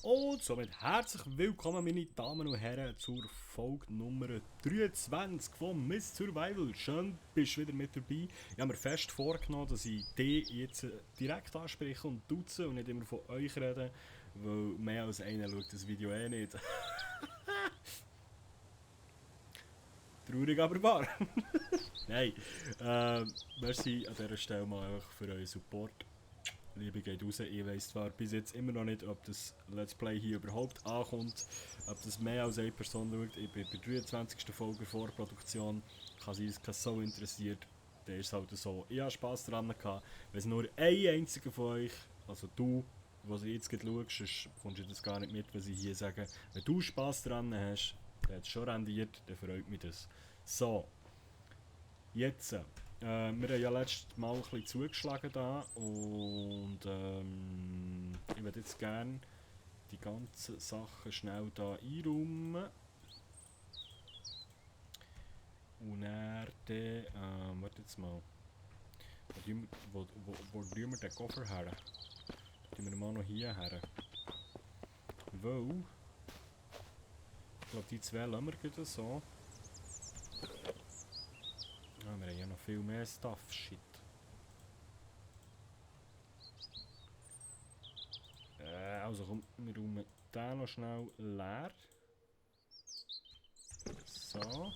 Und somit herzlich willkommen, meine Damen und Herren, zur Folge Nummer 23 von Miss Survival. Schön, bist du wieder mit dabei. Ich habe mir fest vorgenommen, dass ich dich jetzt direkt anspreche und duze und nicht immer von euch rede, weil mehr als einer schaut das Video eh nicht. Traurig, aber wahr. Nein, merci an dieser Stelle mal einfach für euren Support. Liebe geht raus. Ich weiss zwar bis jetzt immer noch nicht, ob das Let's Play hier überhaupt ankommt, ob das mehr als eine Person schaut. Ich bin bei der 23. Folge Vorproduktion. Kann sein, dass es so interessiert. Dann ist es halt so. Ich hatte Spass daran gehabt. Wenn es nur ein einziger von euch, also du, was jetzt gerade schaust, sonst kommst du das gar nicht mit, was ich hier sage. Wenn du Spass daran hast, dann hat es schon rendiert, dann freut mich das. So, jetzt. Wir haben ja letztes Mal ein bisschen zugeschlagen da und ich würde jetzt gerne die ganzen Sachen schnell da einräumen. Und dann, warte jetzt mal, wo tun wir den Koffer her? Tun wir mal noch hier her. Weil, ich glaube die zwei lassen wir gerade so. Ah, wir haben ja noch viel mehr Stuff, shit. Also komm, wir räumen den noch schnell leer. So.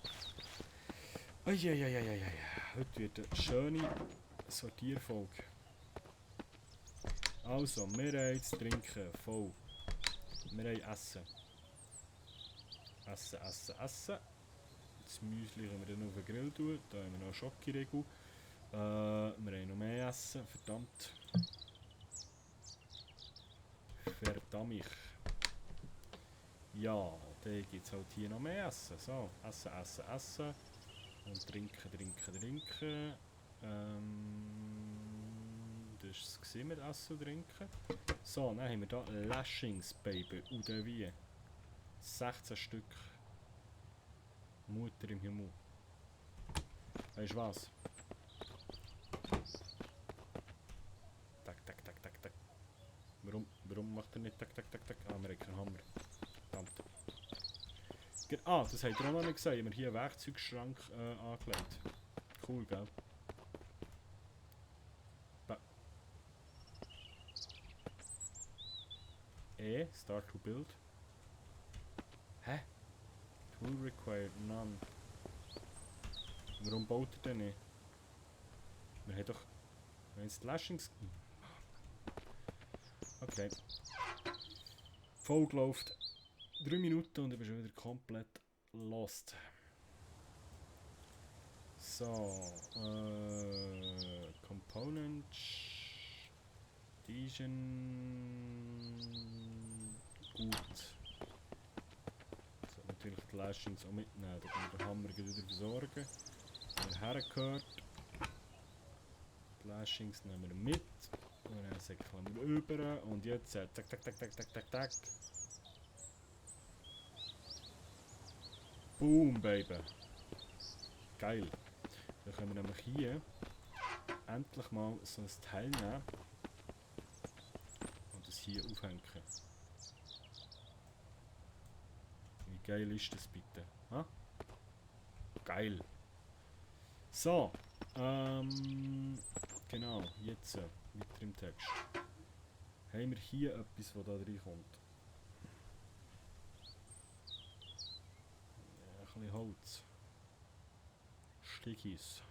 Eieieiei. Heute wird eine schöne Sortierfolge. Also, wir haben jetzt trinken, voll. Wir haben Essen. Essen. Das Müsli können wir dann auf den Grill tun. Da haben wir noch einen Schokoriegel. Wir haben noch mehr Essen, verdammt. Verdammt. Ja, dann gibt es halt hier noch mehr Essen. So, Essen. Und trinken. Das war mit Essen und Trinken. So, dann haben wir hier Lashings, Baby. Und wie? 16 Stück. Mutter im Himmel. Weißt du was? Tak. Warum macht er nicht tak? Ah, wir haben keinen Hammer. Verdammt. Das habt ihr auch noch nicht gesagt. Wir haben hier einen Werkzeugschrank angelegt. Cool, gell? Start to build. Hä? Tool required, none. Warum baut er denn nicht? Wir haben doch... Wir haben jetzt Lashings... Okay. Folge läuft 3 Minuten und ich bin schon wieder komplett lost. So, Components, Division, gut. So, natürlich die Lashings auch mitnehmen, da können wir den Hammer wieder versorgen. Der hergehört. Die Lashings nehmen wir mit. Und dann säckeln wir über. Und jetzt, tak. Boom, Baby. Geil. Dann können wir nämlich hier endlich mal so ein Teil nehmen und das hier aufhängen. Wie geil ist das bitte? Ha? Geil. So, genau, jetzt weiter im Text. Haben wir hier etwas, das da reinkommt? Ja, ein bisschen Holz. Stickies.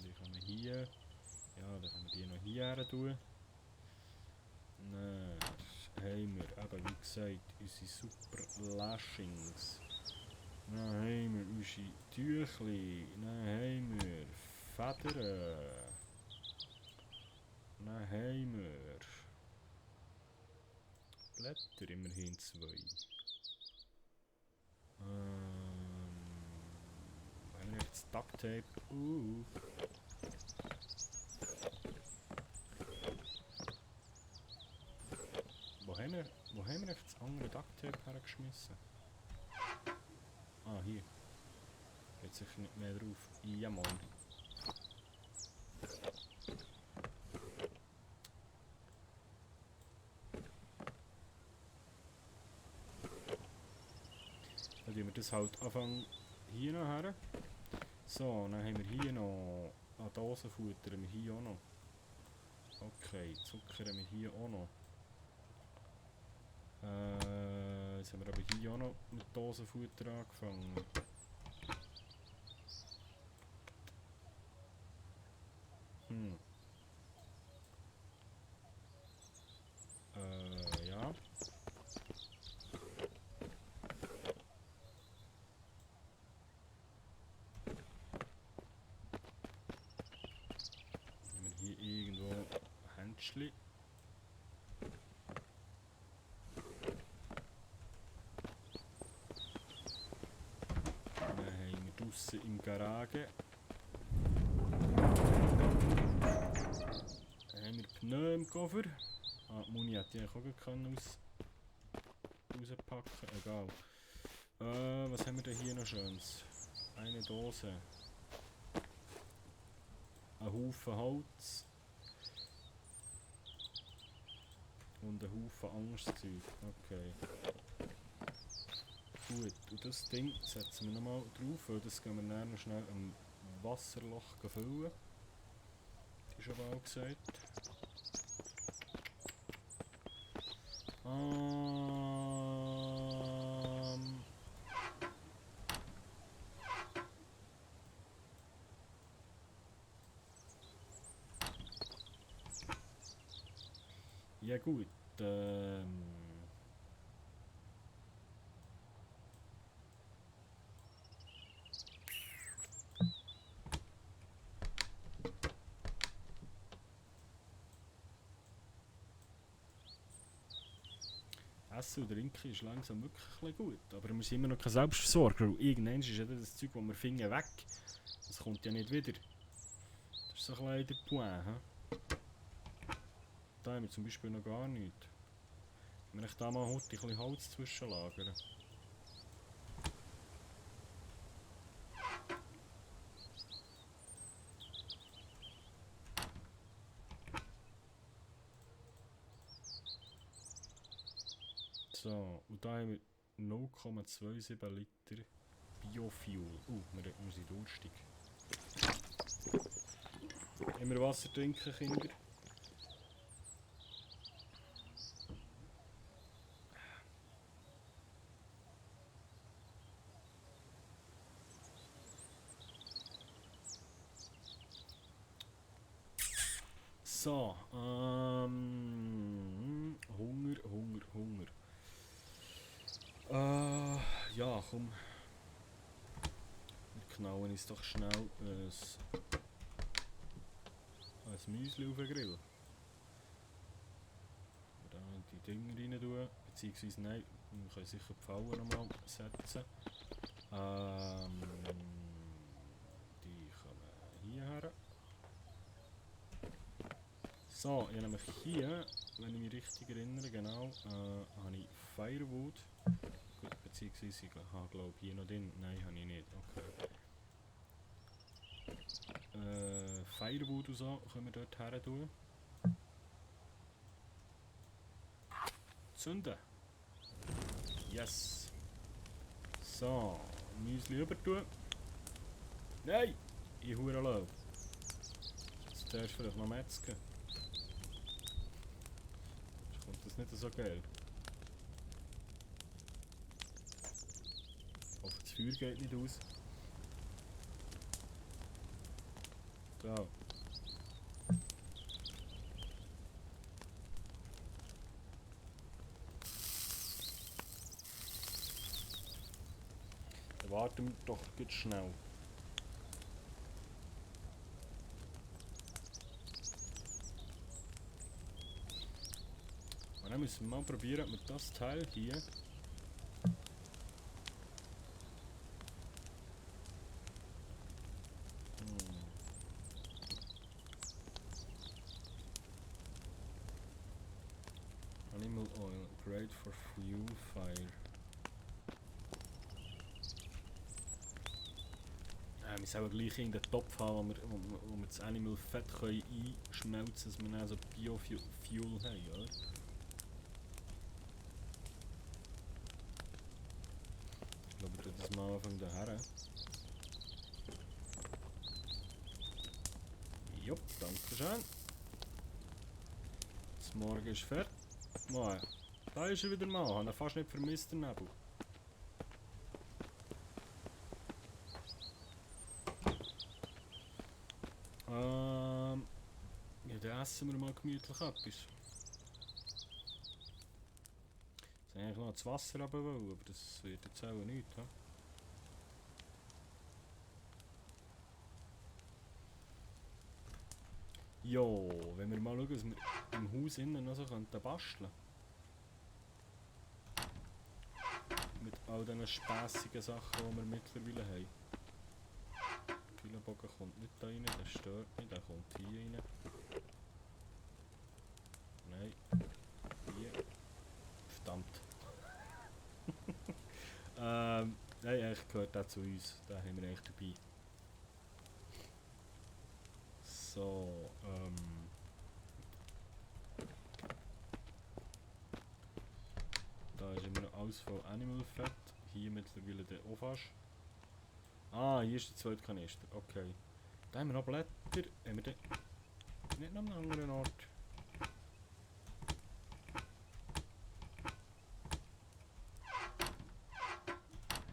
Die können wir hier. Ja, dann können wir die noch hier her tun. Dann haben wir, eben wie gesagt, unsere super Lashings. Dann haben wir unsere Tüchli. Dann haben wir Federn. Dann haben wir Blätter, immerhin 2. Haben wir jetzt Duct Tape? Wo haben wir jetzt das andere Duct Tape hergeschmissen? Ah, hier. Geht sicher nicht mehr drauf. Ja, Mann. tun wir das halt anfangen hier noch her. So, dann haben wir hier noch Dosenfutter, haben wir hier auch noch. Okay, Zucker haben wir hier auch noch. Jetzt haben wir aber hier auch noch mit Dosenfutter angefangen. Ja. Haben wir hier irgendwo Händchen. Dann haben wir draussen im Garage. Dann haben wir Pneu im Koffer. Ah, die Muni hätte ich eigentlich auch können rauspacken. Egal. Was haben wir denn hier noch Schönes? Eine Dose. Ein Haufen Holz. Und ein Haufen Angstzeug. Okay. Gut, und das Ding setzen wir nochmal drauf, weil das gehen wir dann noch schnell am Wasserloch füllen. Das ist aber auch gesagt. Ja gut, Essen und Trinken ist langsam wirklich ein bisschen gut, aber wir sind immer noch kein Selbstversorger. Und irgendwann ist ja das Zeug, das wir finden, weg. Das kommt ja nicht wieder. Das ist so ein bisschen der Point. He? Da haben wir zum Beispiel noch gar nichts. Wenn ich da mal heute ein bisschen Holz zwischenlagern. So, und da haben wir 0,27 Liter Biofuel. Wir sind durstig. Immer Wasser trinken, Kinder. So, Hunger. Ja, komm. Wir knallen uns doch schnell ein Müsli auf den Grill. Da die Dinger rein tun, beziehungsweise nein, wir können sicher die Pfauen nochmal setzen. Die kommen hierher. So, ich habe nämlich hier, wenn ich mich richtig erinnere, genau, habe ich Firewood. Gut, beziehungsweise ich habe glaube hier noch drin. Nein, habe ich nicht. Okay. Firewood und so können wir dort her tun. Zünden. Yes. So, Müsli rüber tun. Nein! Ich hure low. Jetzt darfst du vielleicht noch metzgen. Sonst kommt das nicht so geil. Ich hoffe, das Feuer geht nicht aus. So. Dann warten wir doch gut schnell. Und dann müssen wir mal probieren, ob wir das Teil hier Animal oil, great for fuel fire. Wir sollen gleich in den Topf haben, wo wir das Animal Fett einschmelzen können, dass wir dann so Biofuel haben, oder? Ich glaube, das mal anfangen daher. Jupp, danke schön. Das Morgen ist fertig. Mal, da ist er wieder mal. Ich habe ihn fast nicht vermisst, der Nebel. Ja, dann essen wir mal gemütlich etwas. Ich wollte eigentlich noch das Wasser haben wollen, aber das wird jetzt auch nichts. He? Jo, wenn wir mal schauen, was wir im Haus innen noch so basteln könnten. Mit all diesen spässigen Sachen, die wir mittlerweile haben. Der Pfeilenbogen kommt nicht da rein, der stört nicht, der kommt hier rein. Nein, hier. Verdammt. Nein, eigentlich gehört der zu uns, den haben wir eigentlich dabei. So, da ist immer noch alles voll Animal Fat. Hier mittlerweile der auch fast. Ah, hier ist der zweite Kanister. Okay. Da haben wir noch Blätter. Haben wir den nicht noch an einem anderen Ort?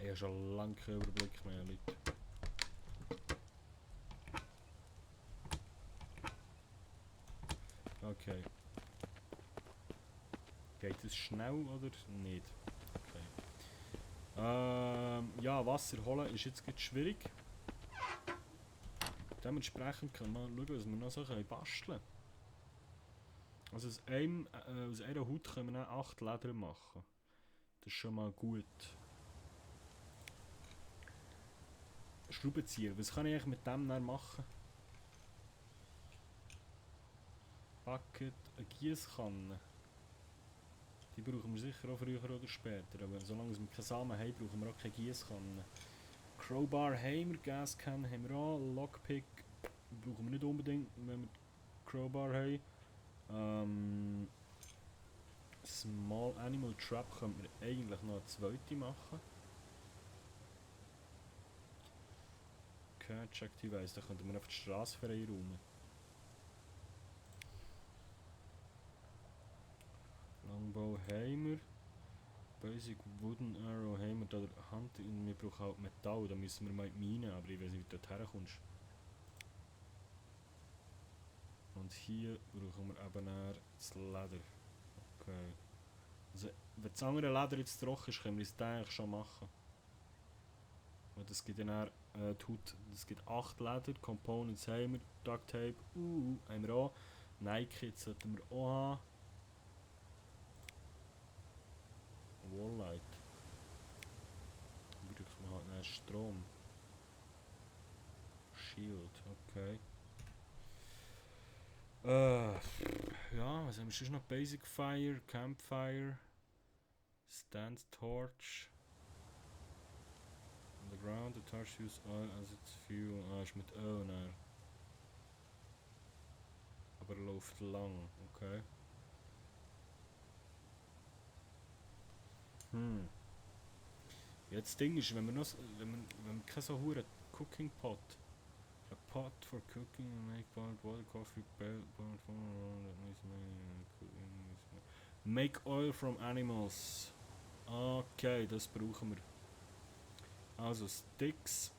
Ich habe schon lange keinen Überblick mehr, Leute. Okay. Geht es schnell oder nicht? Okay. Ja, Wasser holen ist jetzt gerade schwierig. Dementsprechend können wir schauen, was wir noch so basteln können. Also aus einer Haut können wir dann 8 Leder machen. Das ist schon mal gut. Schraubenzieher, was kann ich eigentlich mit dem dann machen? Bucket, eine Giesskanne. Die brauchen wir sicher auch früher oder später, aber solange wir keine Samen haben, brauchen wir auch keine Giesskanne. Crowbar haben wir, Gascan haben wir auch, Lockpick brauchen wir nicht unbedingt, wenn wir Crowbar haben. Small Animal Trap könnte man eigentlich noch eine zweite machen. Catch Activize, da könnte man auf die Straße freiräumen. Longbow haben wir. Basic Wooden Arrow haben wir da Hand und wir brauchen halt Metall, da müssen wir mal in die Mine, aber ich weiß nicht, wie du dort herkommst. Und hier brauchen wir eben das Leder. Okay. Also, wenn das andere Leder jetzt trocken ist, können wir das eigentlich schon machen. Und das gibt dann die Haut, das gibt 8 Leder, Components haben wir, Duct Tape, haben wir auch. Nike sollten wir auch haben. Walllight. Dann brauchen wir halt einen Strom. Shield, okay. Ja, was haben wir sonst noch? Basic Fire, Campfire, Stand Torch. On the ground, the torch use oil as its fuel. Ah, ist mit Öl, ne? Aber läuft lang, okay. Jetzt das Ding ist, wenn wir keinen so hohen Cooking Pot. A pot for cooking and make boiled water, coffee, boiled make oil from animals. Okay, das brauchen wir. Also Sticks.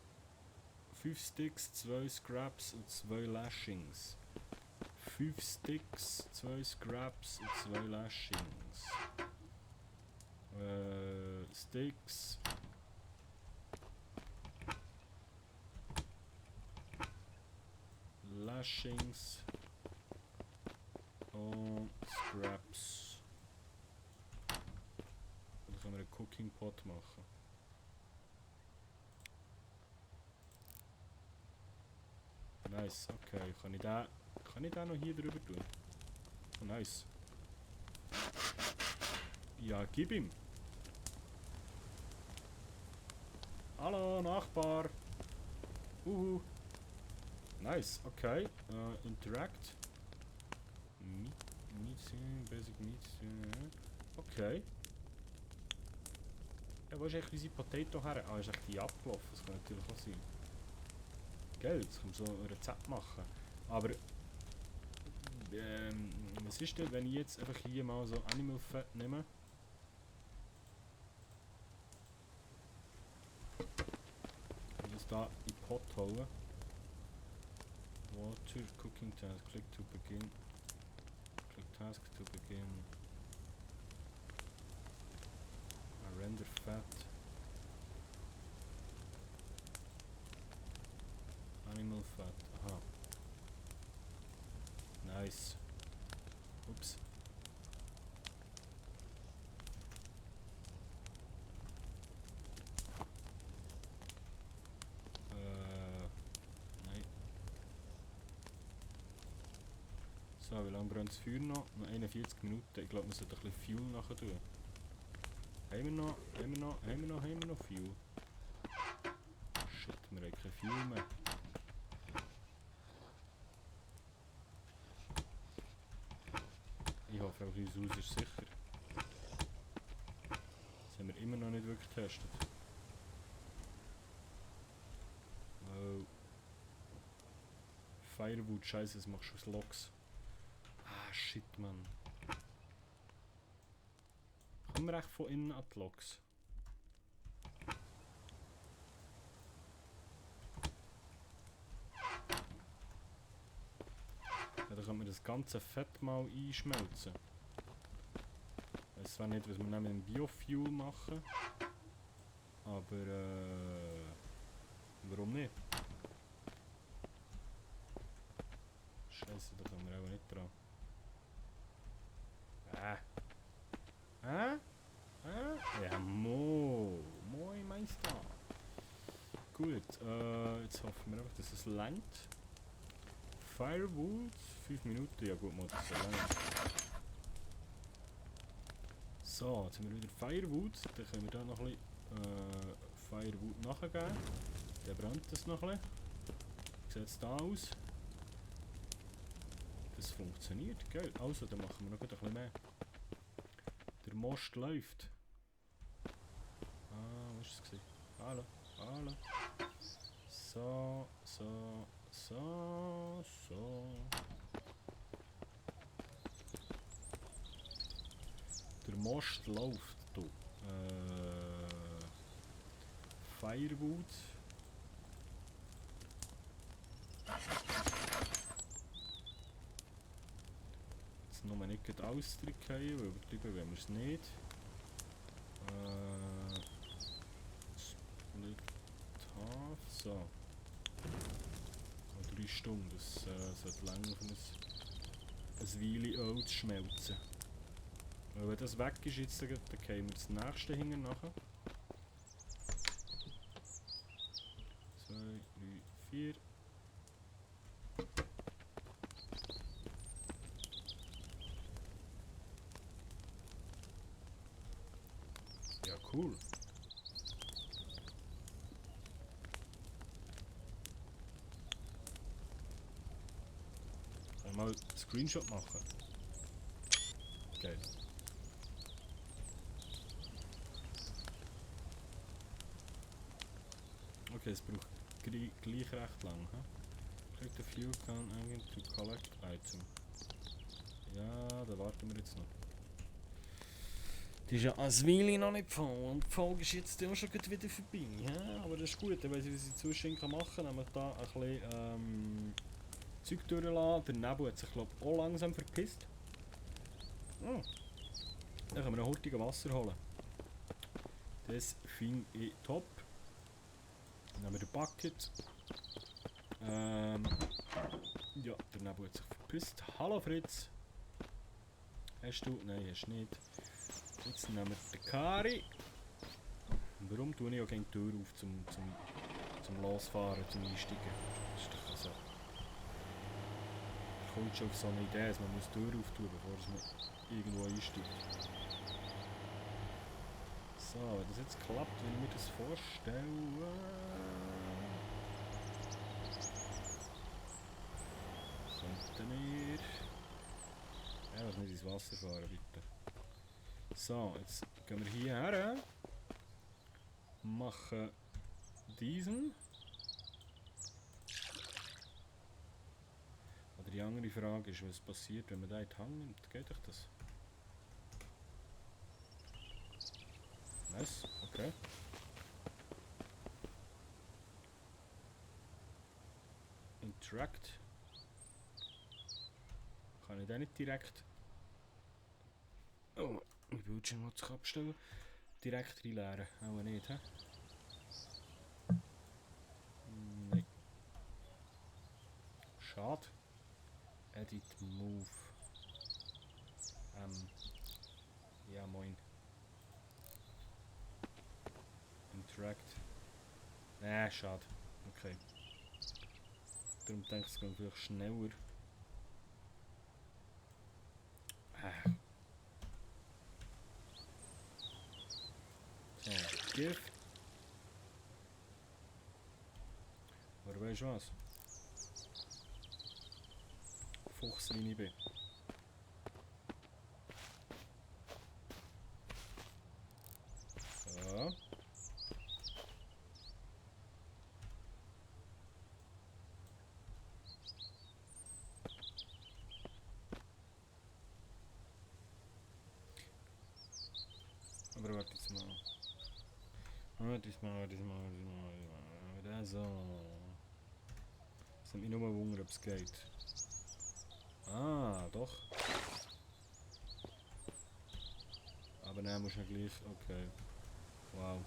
5 Sticks, 2 Scraps und 2 Lashings. 5 Sticks, 2 Scraps und 2 Lashings. Sticks. Lashings und Scraps. Dann können wir einen Cooking Pot machen. Nice, okay. Kann ich den noch hier drüber tun? Oh, nice. Ja, gib ihm. Hallo, Nachbar. Nice, okay. Interact. Meat, basic meat. Okay. Ja, wo ist eigentlich unsere Potato her? Ah, ist echt die abgelaufen, das kann natürlich auch sein. Gell, jetzt kann man so ein Rezept machen. Aber, was ist denn, wenn ich jetzt einfach hier mal so Animal Fat nehme? Und das da in den Pot hauen. Water, Cooking Task, click to begin. Click Task to begin. Render Fat. Animal Fat, aha. Nice. Ups. Nein. So, wie lange brennt das Feuer noch? Noch 41 Minuten. Ich glaube, wir sollten ein bisschen Fuel nachher tun. Haben wir noch Fuel? Shit, wir haben kein Fuel mehr. Ich hoffe auch, unser Haus ist sicher. Das haben wir immer noch nicht wirklich getestet. Oh. Firewood, scheiße, das machst du aus Loks. Ah, shit, Mann. Kommen wir echt von innen an die Loks? Ja, dann können wir das ganze Fett mal einschmelzen. Ich weiß zwar nicht, was wir dann mit dem Biofuel machen. Aber warum nicht? Scheiße, da kommen wir auch nicht dran. Ja, moin Meister. Gut, jetzt hoffen wir einfach, dass es langt. Firewood, 5 Minuten, ja gut, mal das so lang. So, jetzt haben wir wieder Firewood, dann können wir da noch ein bisschen Firewood nachgeben. Dann brennt das noch ein bisschen. Wie sieht es da aus? Das funktioniert, gell? Also, dann machen wir noch ein bisschen mehr. Der Most läuft. Ah, was ist das? Hallo, hallo. So. Der Most läuft, du. Firewood. Jetzt nur nicht gerade ausdrücken, weil übertrieben wollen wir es nicht. Split half, so. Noch 3 Stunden, das sollte länger für ein Weile Öl zu schmelzen. Weil wenn das weg ist, jetzt, dann gehen wir das nächste hinten nachher. 2, 3, 4. Ja, cool. Kann ich mal einen Screenshot machen? Geil. Okay, es braucht gleich recht lang. Click the fuel can engine to collect item. Ja, da warten wir jetzt noch. Die ist ja als Weile noch nicht voll und die Folge ist jetzt auch schon wieder vorbei. Ja, aber das ist gut, dann weiss ich, was ich zwischen machen kann. Nämlich da ein bisschen Zeug durchlassen. Der Nebel hat sich glaube ich auch langsam verpisst. Oh. Dann können wir noch hurtige Wasser holen. Das finde ich top. Dann nehmen wir den Bucket. Ja, der Nebel hat sich verpisst. Hallo Fritz. Hast du? Nein, hast du nicht. Jetzt nehmen wir den Kari. Warum tue ich auch keine Tür auf zum Losfahren, zum Einsteigen? Das ist doch so. Da kommt schon auf so eine Idee, dass man die Tür auftun, bevor man irgendwo einsteigt. So, wenn das jetzt klappt, wie ich mir das vorstelle. Könnten wir. Ja, nicht ins Wasser fahren, bitte. So, jetzt gehen wir hierher. machen diesen. Oder die andere Frage ist, was passiert, wenn man da in die Hand nimmt? Geht euch das? Was? Okay. Interact. Kann ich den nicht direkt... Oh, mein Bildschirm muss sich abstellen. Direkt reinleeren. Auch nicht, hä? Nein. Schade. Edit, Move. Ja, moin. Interact. Schade. Okay. Darum denke ich, es geht vielleicht schneller. So, GIF. Oder weißt du was? Fuchslinie B. So. Aber warte jetzt mal. Warte mal. Da so. Es hat mich nur mal wundern, ob es geht. Ah, doch. Aber nein, muss ja gleich. Okay. Wow.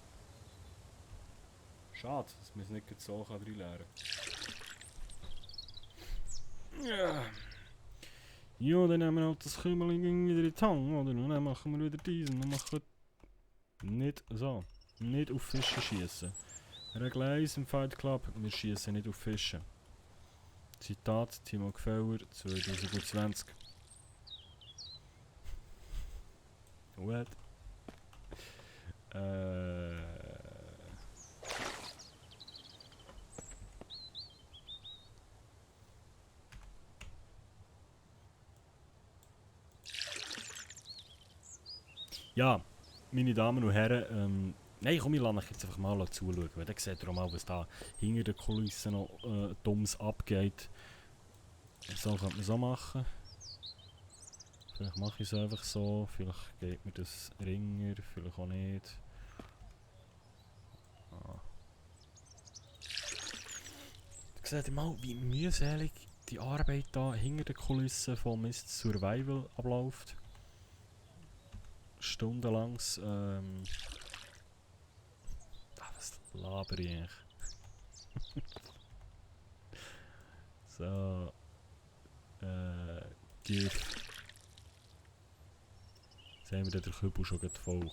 Schade, dass man es nicht so reinlernen kann. Ja. Ja, dann nehmen wir halt das Kümmerling wieder in die Hand, oder? Und dann machen wir wieder diesen. Dann machen wir nicht so. Nicht auf Fische schießen. Regel 1 im Fight Club, wir schießen nicht auf Fische. Zitat Timo Gfeller 2020. What? Ja, meine Damen und Herren, nein, komm, ich lasse euch jetzt einfach mal zuschauen, weil dann seht ihr auch mal, was da hinter den Kulissen noch Dummes abgeht. So könnte man so machen. Vielleicht mache ich es einfach so, vielleicht geht mir das ringer, vielleicht auch nicht. Ah. Da seht ihr mal, wie mühselig die Arbeit da hinter den Kulissen von Mist Survival abläuft. Stundenlangs, was laber ich eigentlich? So, GIF. Jetzt haben wir den Kübel schon voll.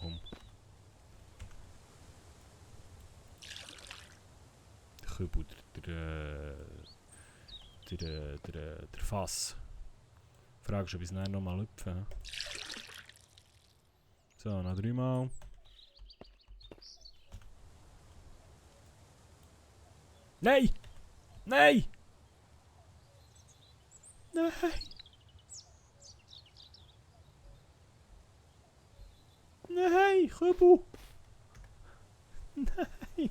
Der Kübel, der Fass. Fragst du, ob ich es nachher nochmal lüpfe? So, noch 3 Mal. Nein! Nein! Nein! Nein, Kübel! Nein!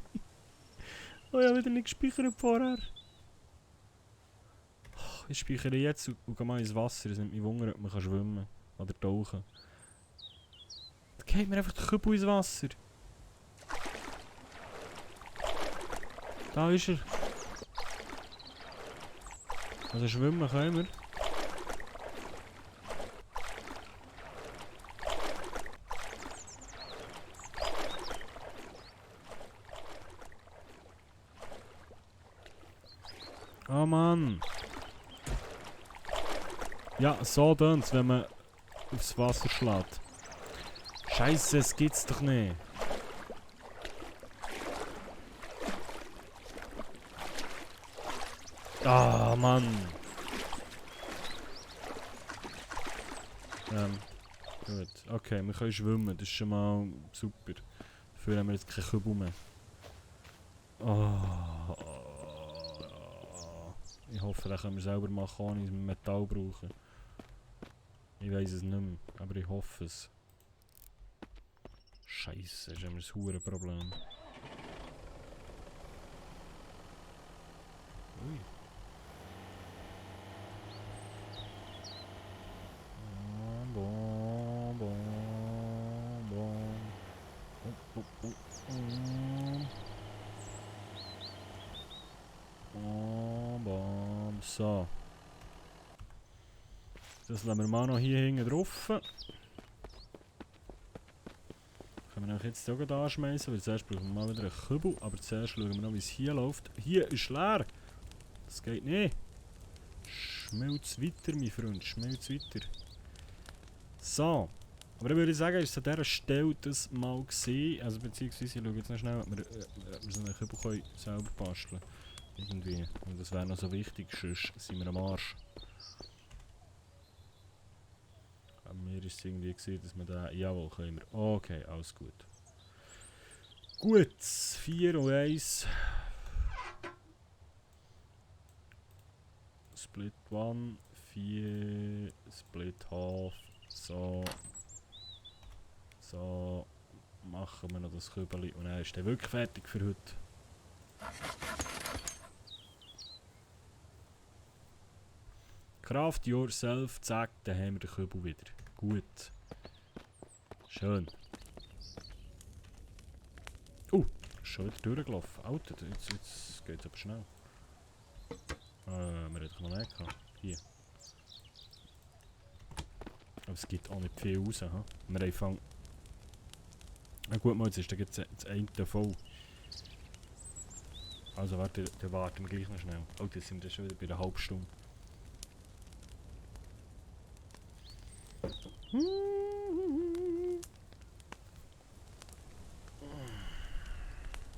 Oh, ich habe wieder nicht gespeichert vorher. Oh, ich speichere jetzt und gehe mal ins Wasser. Es nimmt mich Wunder, ob man schwimmen kann oder tauchen. Da geht mir einfach der Kübel ins Wasser. Da ist er. Also schwimmen können wir. Oh Mann. Ja, so tönt's, wenn man aufs Wasser schlägt. Scheiße, es gibt's doch nicht. Ah, Mann. Gut. Okay, wir können schwimmen, das ist schon mal super. Dafür haben wir jetzt keinen Kübel mehr. Oh. Ich hoffe, das können wir selber machen, ohne dass wir Metall brauchen. Ich weiß es nicht mehr, aber ich hoffe es. Scheiße, das ist immer ein Hurenproblem. Ui. Bom, bom, bom. Bom. So. Das lassen wir mal noch hier hinten drauf. Können wir jetzt hier auch anschmeißen, weil zuerst brauchen wir mal wieder einen Kübel. Aber zuerst schauen wir noch, wie es hier läuft. Hier ist leer! Das geht nicht! Schmilz weiter, mein Freund, schmilz weiter. So. Aber dann würde ich sagen, ist es an dieser Stelle das mal gesehen. Also beziehungsweise, ich schaue jetzt noch schnell, ob wir so einen Kübel selber basteln können. Irgendwie. Und das wäre noch so wichtig, sonst sind wir am Arsch. Aber mir ist es irgendwie gesehen, dass wir da... Jawohl, können wir. Okay, alles gut. Gut, 4 und 1. Split 1, 4, Split half. So. So. Machen wir noch das Kübeli und dann ist der wirklich fertig für heute. Craft yourself, zack, dann haben wir den Kübel wieder. Gut. Schön. Schon wieder durchgelaufen. Alter, jetzt geht es aber schnell. Wir hätten noch mehr gehabt. Hier. Aber es gibt auch nicht viel raus. Ha? Wir einfach... Na gut, mal, jetzt ist das eine voll. Also warte, dann warten wir gleich noch schnell. Oh, jetzt sind wir schon wieder bei einer halben Stunde.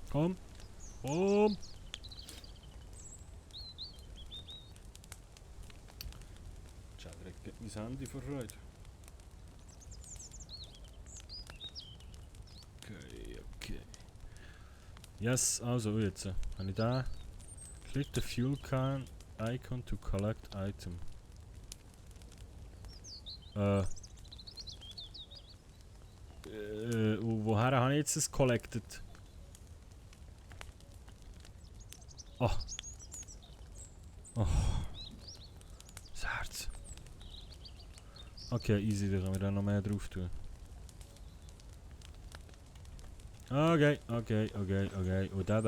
Komm. Komm. Tja, direkt geht mein Handy vor Freude. Okay. Yes, also jetzt. Habe ich da. Click the fuel can icon to collect item. Woher habe ich jetzt das collected? Oh. Oh. Das Herz. Okay, easy, dann können wir da noch mehr drauf tun. Okay. Und der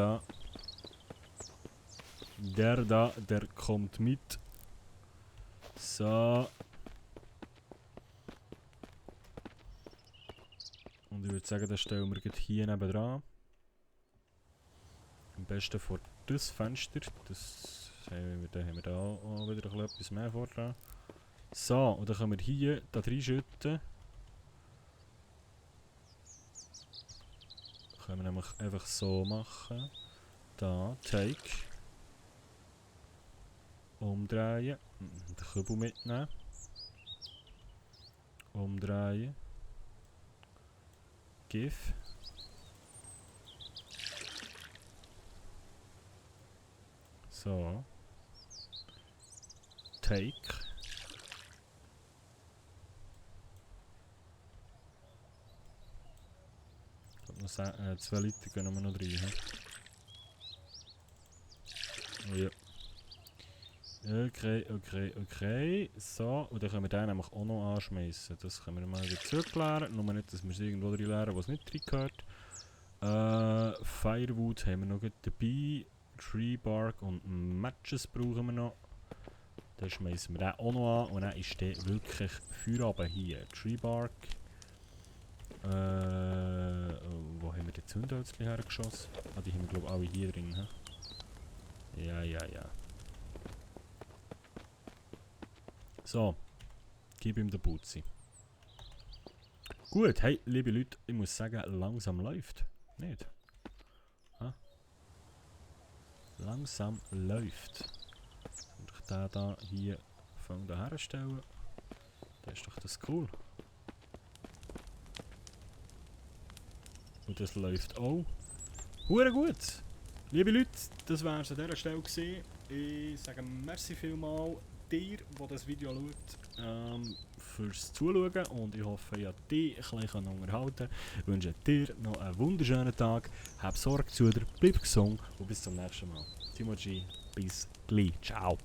da. Der kommt mit. So. Und ich würde sagen, das stellen wir hier neben dran. Am besten vor das Fenster. Das haben wir da auch wieder etwas mehr vor dran. So, und dann können wir hier da reinschütten. Können wir nämlich einfach so machen. Da, take. Umdrehen. Den Kübel mitnehmen. Umdrehen. Give. So. Take. Noch 2 Liter können wir noch rein. He? Oh ja. Okay. So, und dann können wir den nämlich auch noch anschmeißen. Das können wir mal wieder zurückleeren. Nur nicht, dass wir es irgendwo drin leeren, was nicht drin gehört. Firewood haben wir noch dabei. Tree Bark und Matches brauchen wir noch. Dann schmeißen wir den auch noch an und dann ist der wirklich Feierabend hier. Tree Bark. Wo haben wir die Zündhölzchen hergeschossen? Ah, die haben wir glaube ich alle hier drin. He? Ja. So. Gib ihm den Putzi. Gut, hey, liebe Leute, ich muss sagen, langsam läuft. Nicht? Ha? Langsam läuft. Und ich den da hier von da herstellen. Das ist doch das cool. Und das läuft auch. Hure gut! Liebe Leute, das war es an dieser Stelle gewesen. Ich sage merci vielmal dir, der das Video schaut, fürs Zuschauen. Und ich hoffe, ich konnte dich ein bisschen unterhalten. Ich wünsche dir noch einen wunderschönen Tag. Hab Sorge zu dir, bleib gesund und bis zum nächsten Mal. Timo G. Bis gleich. Ciao.